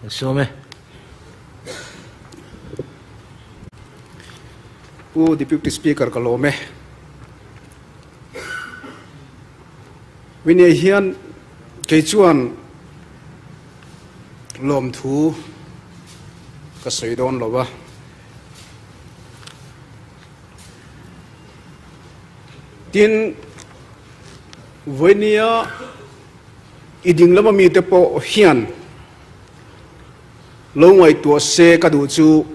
Sawm e. Pu Deputy Speaker ka lawm e. Winnie hian kei chuan lawmthu ka sawi dawn lo va. Tin, vawinia i ding lama mite pawh hian lo ngaihtuah se ka duh chu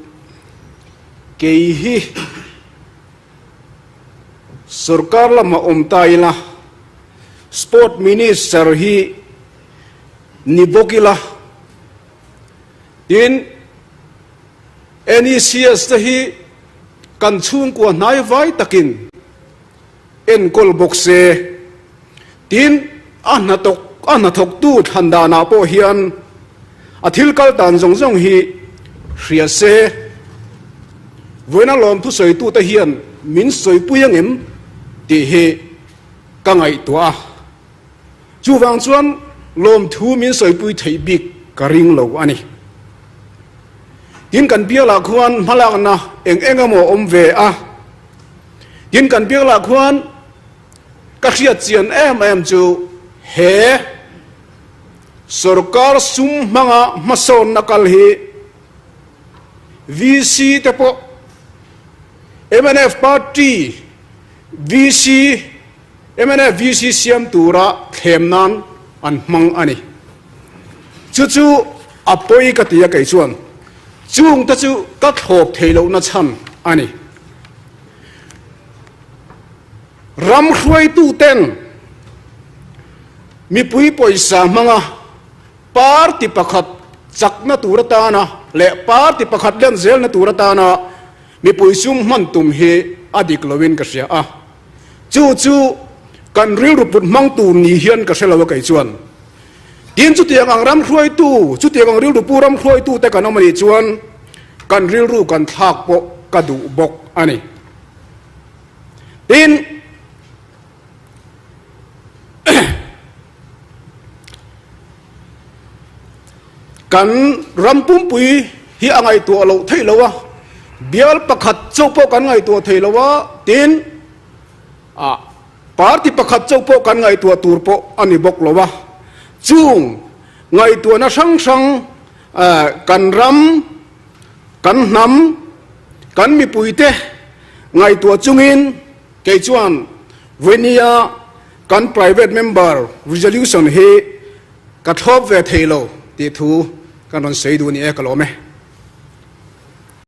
kei hi Sorkar lama awm ta ila, Sport Minister hi ni bawk ila, tin NECS te hi kan chhungkua hnai vai takin enkawl bawk se, tin a hnathawk a hnathawktu thlan danah pawh hian a thil kal dan zawng zawng hi hria se. Vawiina lawmthu sawitute hian min sawipui angem tih hi ka ngaihtuah a, chuvang chuan lawmthu min sawipui theih bik ka ring lo a ni. Tin kan bialah khuan hmalakna eng eng emaw awm ve a, tin kan bialah khuan ka hriat chian em em chu he sorkar sum hmanga hmasawnna kal hi VC te pawh mnf party VC mnf VC siam tura thlem nan an hmang a ni. Chu chu a pawi ka ti a kei chuan chung te chu ka thlawp thei lohna chhan a ni. Ram hruaitu ten mipui pawisa hmanga Party pakhat chakna tur atana leh party pakhat len zelna tur atana mipui sum hman tum hi a dik loin ka hria a. Chu chu kan rilru put hmang tur ni hian ka hre lo a kei chuan. Tin chutiang ang ram hruaitu, chutiang ang rilru pu ram hruaitu te kan awm a nih chuan kan rilru kan thlak pawh ka duh bawk a ni. Tin. Kan ram pumpui hi a ngaihtuah loh theih lo a, bial pakhat chauh pawh kan ngaihtuah thei lo a, tin ah party pakhat chauh pawh kan ngaihtuah tur pawh a ni bawk lo a. Chung ngaihtuahna hrang hrang kan ram, kan hnam, kan mipuite ngaihtuah chungin, Kei chuan Venia kan private member resolution hi ka thlawp ve thei lo tih thu kan rawn sawi duh ni e, ka lawm e.